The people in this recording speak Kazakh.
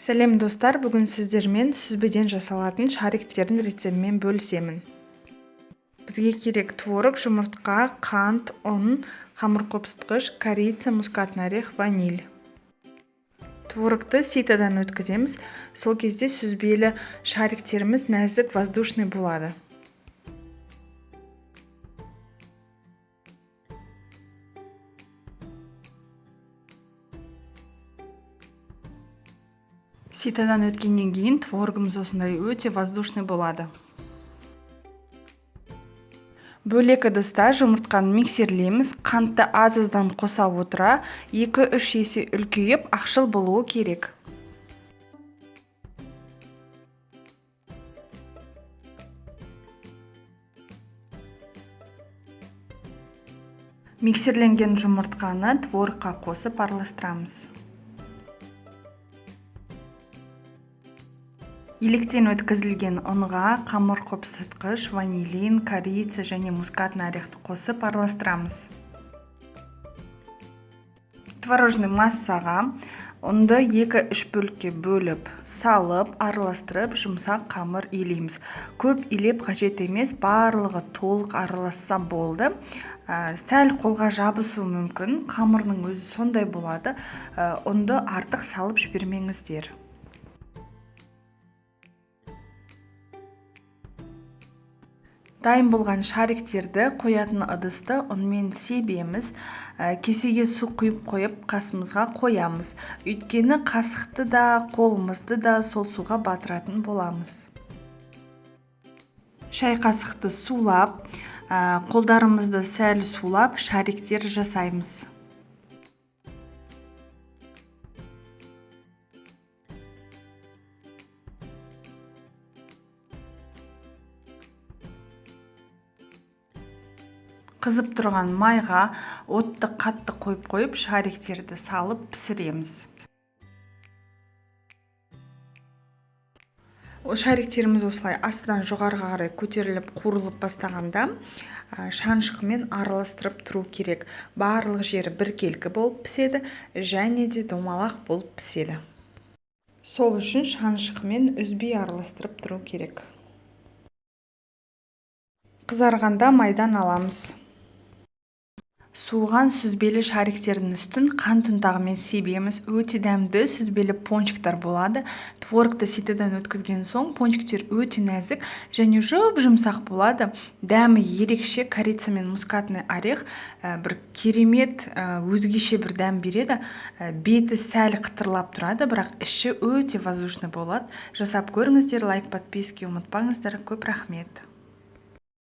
Сәлем, достар! Бүгін сіздермен сүзбеден жасалатын шариктердің рецептімен бөлісемін. Бізге керек: творог, жұмыртқа, қант, ұн, қамыр қопсытқыш, корица, мускатный орех, ваниль. Творогты ситодан өткіземіз. Сол кезде сүзбелі шариктеріміз нәзік, воздушный болады. Ситодан өткеннен кейін творогымыз осындай өте воздушный болады. Бөлек ыдыста жұмыртқаны миксерлейміз. Қантты аз-аздан қоса отыра, 2-3 есе үлкейіп, ақшыл болуы керек. Миксерленген жұмыртқаны творогқа қосып араластырамыз. Електен өткізілген ұнға қамыр қопсытқыш, ванилин, корица және мускатный орехты қосып араластырамыз. Творожный массаға ұнды 2-3 бөлікке бөліп салып, араластырып, жұмсақ қамыр илейміз. Көп илеп қажет емес, барлығы толық араласса болды. Сәл қолға жабысуы мүмкін, қамырының өзі сондай болады. Ұнды артық салып жібермеңіздер. Дайын болған шариктерді қоятын ыдысты ұнмен себеміз. Кесеге су құйып қойып, қасымызға қоямыз. Өйткені қасықты да, қолымызды да сол суға батыратын боламыз. Шай қасықты сулап, қолдарымызды сәл сулап, шариктер жасаймыз. Қызып тұрған майға отты қатты қойып қойып, шариктерді салып пісіреміз. Ол шариктеріміз осылай астынан жоғарыға қарай көтеріліп, қуырылып бастағанда, шанышқымен араластырып тұру керек. Барлық жері біркелкі болып піседі және де домалақ болып піседі. Сол үшін шанышқымен үзбей араластырып тұру керек. Қызарғанда майдан аламыз. Суыған сүзбелі шариктердің үстін қант ұнтағымен себеміз. Өте дәмді сүзбелі пончиктар болады. Творогты ситодан өткізген соң пончиктер өте нәзік және жұп-жұмсақ болады. Дәмі ерекше, корица мен мускатный орех бір керемет, өзгеше бір дәм береді. Беті сәл қытырлап тұрады, бірақ іші өте воздушный болады. Жасап көріңіздер, лайк, подписки ұмытпаңыздар. Көп рахмет.